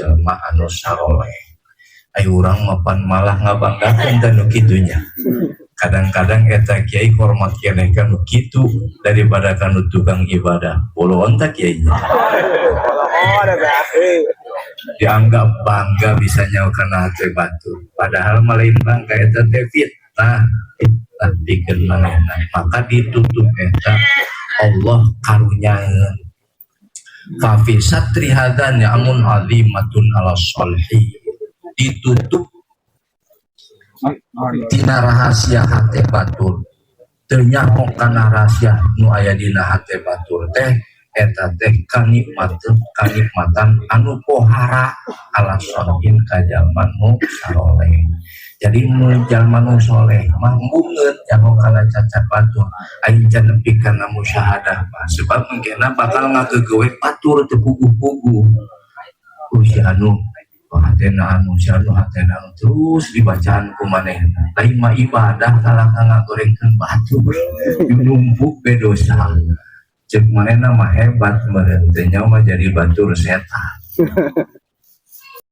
jalma anu saroleh. Ayo, urang mapan malah ngabanggakeun teh nu kitunya. Kadang-kadang eta kiai hormat keneh ka nu kitu daripada ka nu tukang ibadah. Boloon tah kiainya. Oh, ada berarti. Dianggap bangga bisa nyaho kana hate batur. Padahal mah lain bangga, eta teh fitnah. Fitnah pikeun manehna. Maka ditutup eta Allah karunyaeun. Fa fi satri hadza ni'amun azimatun ala sholihin. Ditutup tina rahasia hate batur. Teu nyaho kana rahasia nu aya dina hate batur teh, eta teh kanikmatan, kanikmatan anu pohara ala sholihin ka jalma nu saroleh. Jadi nu jalma nu soleh mah embungeun nyaho kana cacat batur, aing can nepi kana musyahadah mah, sebab mungkinna bakal ngagegewe batur teu puguh-puguh. Oh, si anu, oh, hatena anu, si anu hatena anu, terus dibacaan ku manehna. Lain mah ibadah, kalah ka ngagorengkeun batur, numpuk be dosa. Cek manehna mah hebat meureun, teu nyaho mah jadi batur setan.